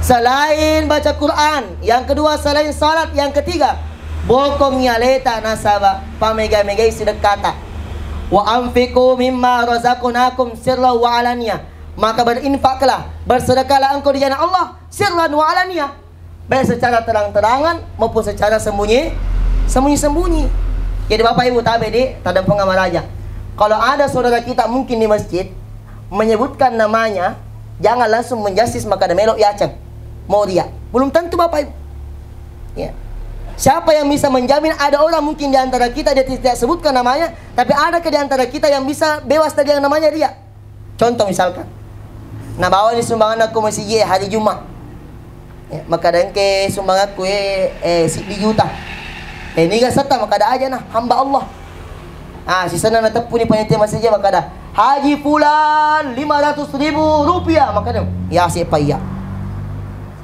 selain baca Quran, yang kedua, selain salat, yang ketiga, bokongngi aleta nasaba pamega-megai sidekkata. "Wa anfiqu mimma razaqnakum sirran wa alaniyah." Maka berinfaklah, bersedekahlah engkau di jalan Allah, sirran wa alaniyah. Baik secara terang-terangan maupun secara sembunyi, sembunyi-sembunyi. Jadi, Bapak Ibu, tabe di tadempeng amaraja. Kalau ada saudara kita mungkin di masjid, menyebutkan namanya, jangan langsung menjustis, maka ada melok yaceng. Mau dia. Belum tentu, Bapak Ibu. Ya. Siapa yang bisa menjamin ada orang mungkin di antara kita, dia tidak sebutkan namanya, tapi adakah di antara kita yang bisa bebas dari yang namanya dia? Contoh misalkan, nabawani sumbanganna ko masijie hari Jumat. Ya, makkada engke sumbangakku, eh, eh, siddi juta. Eh, niga setta, makkada aja na, hamba Allah. Ah, sisenna nateppuni panitia masijie, makkada, "Haji Fulan, lima ratus ribu rupiah." Makkada, "Ya, siapa iya?"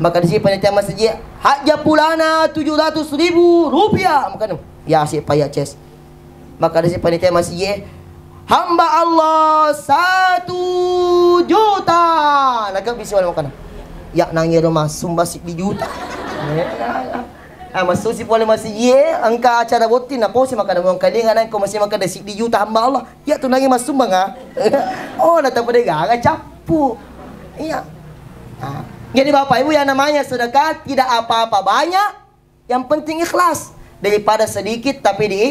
Makkada si panitia masijie, "Hajja Fulana, tujuh ratus ribu rupiah." Makkada, "Ya, siapa iya, Ces?" Makkada si panitia masijie, "Hamba Allah satu juta." Naka bisi wale makkada, "Ya, nangiro massumba siddi juta." Ah, massusi pole masijie, engka acara botting, naposi makkada, "Muangkalinga nangko masih makkada siddi juta hamba Allah." "Ya tu nangi massumbang, ah." Oh, na tapade gaga cappu. Iya. Ah. Jadi, Bapak Ibu, yang namanya sedekah tidak apa-apa banyak, yang penting ikhlas. Daripada sedikit tapi di,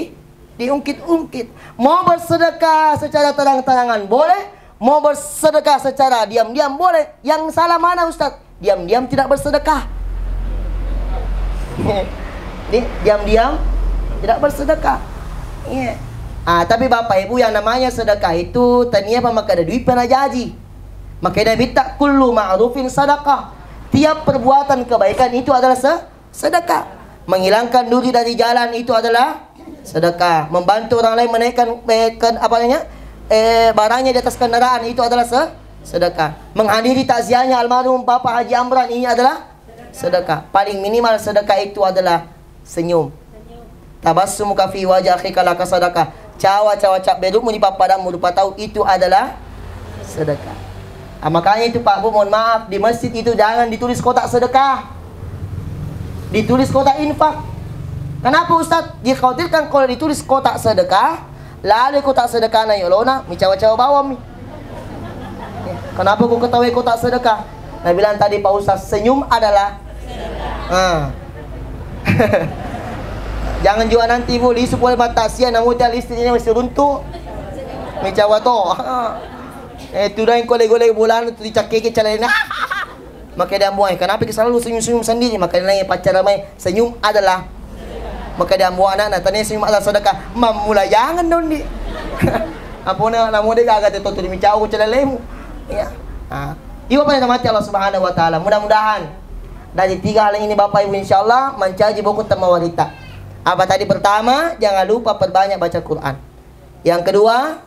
diungkit-ungkit. Mau bersedekah secara terang-terangan boleh, mau bersedekah secara diam-diam boleh. Yang salah mana, Ustaz? Diam-diam tidak bersedekah. Di-, diam-diam tidak bersedekah. Iya. Ah, tapi Bapak Ibu, yang namanya sedekah itu tania apa makkada duit pernah jaji. Makanya Nabi tak, "Kullu ma'rufin sadaqah." Tiap perbuatan kebaikan itu adalah se-, sedekah. Menghilangkan duri dari jalan itu adalah sedekah. Membantu orang lain menaikkan, eh, ke-, apa namanya, eh, barangnya di atas kendaraan itu adalah se-, sedekah. Menghadiri takziahnya almarhum Bapak Haji Amran ini adalah sedekah. Paling minimal sedekah itu adalah senyum. Tabassumuka fi wajhi akhika laka sadaqah. Cawa-cawa cabberukmu di pappadammu rupa tau itu adalah sedekah. Ah, makanya itu, Pak Bu, mohon maaf, di masjid itu jangan ditulis kotak sedekah. Ditulis kotak infak. Kenapa, Ustaz? Dikhawatirkan kalau ditulis kotak sedekah, lalu kotak sedekah na yolona, micawa-cawa bawang mi. Kenapa kau ketahui kotak sedekah? Nah, bilang tadi Pak Ustaz, senyum adalah, ah. Jangan juga nanti, Bu, lisu pole mata sia, namu tia listriknya masih runtuh. Micawa to. Eh, tudang kole-kole bulan tu dicakkeke calena. Maka dia ambuang, "Kenapa ki selalu senyum-senyum sendiri?" Maka dia nanya pacar mai, "Senyum adalah." Maka dia ambuang anak, tanya, "Senyum adalah sedekah." Mamula jangan dong di. Apa na, namu deh gaga tu tu demi cau celelemu. Ya. Ah. Iwa pada mati Allah Subhanahu wa Ta'ala. Mudah-mudahan dari tiga hal ini, Bapak Ibu, insya Allah mencaji buku temawarita. Apa tadi? Pertama, jangan lupa perbanyak baca Quran. Yang kedua,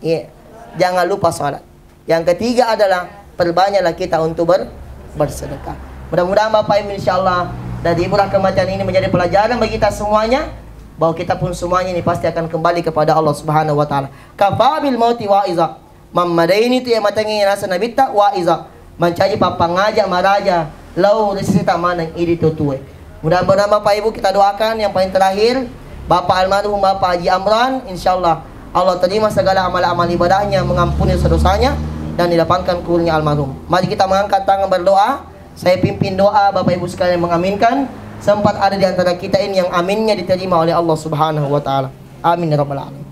iya, jangan lupa sholat. Yang ketiga adalah perbanyaklah kita untuk ber-, bersedekah. Mudah-mudahan Bapak Ibu, insya Allah, dari ibrah kematian ini menjadi pelajaran bagi kita semuanya. bahwa kita pun semuanya ini pasti akan kembali kepada Allah Subhanahu wa Ta'ala. Kafa bil mauti wa'iza. Mammadaini tu iya matengnge naseng Nabitta wa'iza. Mancaji pappangngaja maraja lao ri seseta maneng idi to tue. Mudah-mudahan Bapak Ibu kita doakan yang paling terakhir, Bapak almarhum Bapak Haji Amran, insyaallah Allah terima segala amal-amal ibadahnya, mengampuni dosa-dosanya, dan dilapangkan kuburnya almarhum. Mari kita mengangkat tangan berdoa. Saya pimpin doa, Bapak Ibu sekalian mengaminkan. Sempat ada di antara kita ini yang aminnya diterima oleh Allah Subhanahu wa Ta'ala. Amin ya Rabbal 'Alamin.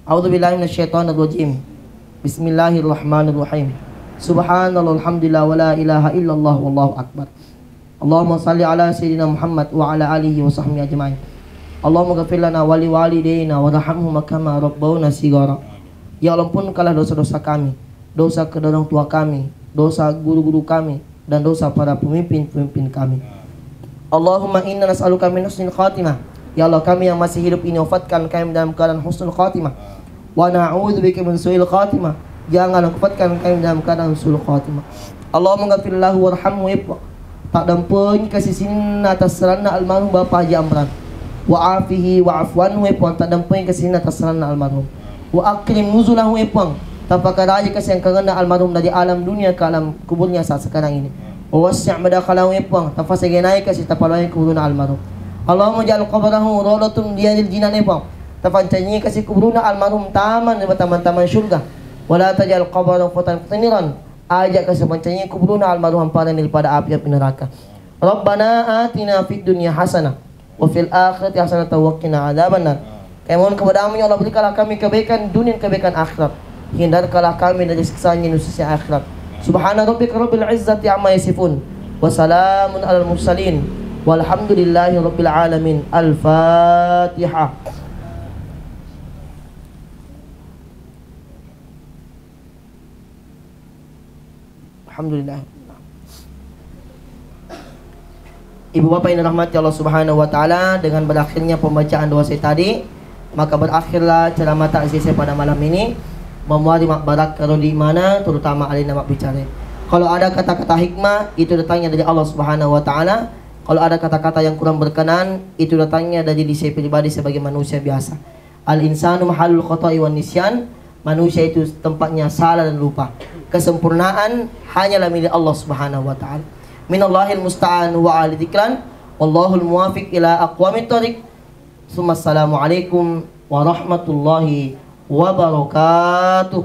A'udzubillahi minasyaitonirrajim. Bismillahirrahmanirrahim. Subhanallah, alhamdulillah, wala ilaha illallah, wallahu akbar. Allahumma salli ala sayyidina Muhammad wa ala alihi wa sahbihi ajma'in. Allahumma ghafir lana wa liwalidayna warhamhuma kama rabbawna sigara. Ya Allah, ampunkanlah dosa-dosa kami, dosa kedua orang tua kami, dosa guru-guru kami, dan dosa para pemimpin-pemimpin kami. Allahumma inna nas'aluka min husnil khatimah. Ya Allah, kami yang masih hidup ini wafatkan kami dalam keadaan husnul khatimah. Wa na'udzubika min su'il khatimah. Jangan wafatkan kami dalam keadaan su'il khatimah. Allahumma ghafir lahu warhamhu, ya Puang. Taddampengi kasi sininna tassalanna almarhum Bapak Haji Amran. Wa afihi wa'fu anhu, ya Puang. Taddampengi kasi sininna tassalanna almarhum. Wa akrim nuzulahu, ya Puang. Tapakaraja kasi engkangenna almarhum dari alam dunia ke alam kuburnya saat sekarang ini. Wa wassi' madakhalahu, ya Puang. Tafasegenai kasi tapalawai kuburna almarhum. Allahumma ja'al qabrahu rawdatun min riyadil jinan, ya Puang. Tafancangi kasi kuburna almarhum taman dari taman-taman surga. Wa la taj'al qabrahu fatan qiniran. Aja kasi pancangi kuburna almarhum amparani pada api-api neraka. Rabbana atina fid dunya hasanah wa fil akhirati hasanatan wa qina adzabannar. Kami mohon kepadamu, ya Allah, berikanlah kami kebaikan dunia dan kebaikan akhirat. Hindarkanlah kami dari siksanya di sisi akhirat. Subhana rabbika rabbil izzati amma yasifun. Wa salamun alal mursalin. Walhamdulillahi rabbil alamin. Al-Fatihah. Alhamdulillah. Ibu bapak yang dirahmati Allah Subhanahu wa Ta'ala, dengan berakhirnya pembacaan doa saya tadi, maka berakhirlah ceramah takziah saya pada malam ini. Mamuari mabbarakka ro di mana, terutama alena mabbicara. Kalau ada kata-kata hikmah, itu datangnya dari Allah Subhanahu wa Ta'ala. Kalau ada kata-kata yang kurang berkenan, itu datangnya dari diri saya pribadi sebagai manusia biasa. Al-insanu mahallul khata'i wan nisyan. Manusia itu tempatnya salah dan lupa. Kesempurnaan hanyalah milik Allah Subhanahu wa Ta'ala. Minallahil musta'an wa alaihi tiklan. Wallahul muwafiq ila aqwamit thariq. Tsumma assalamualaikum warahmatullahi wabarakatuh.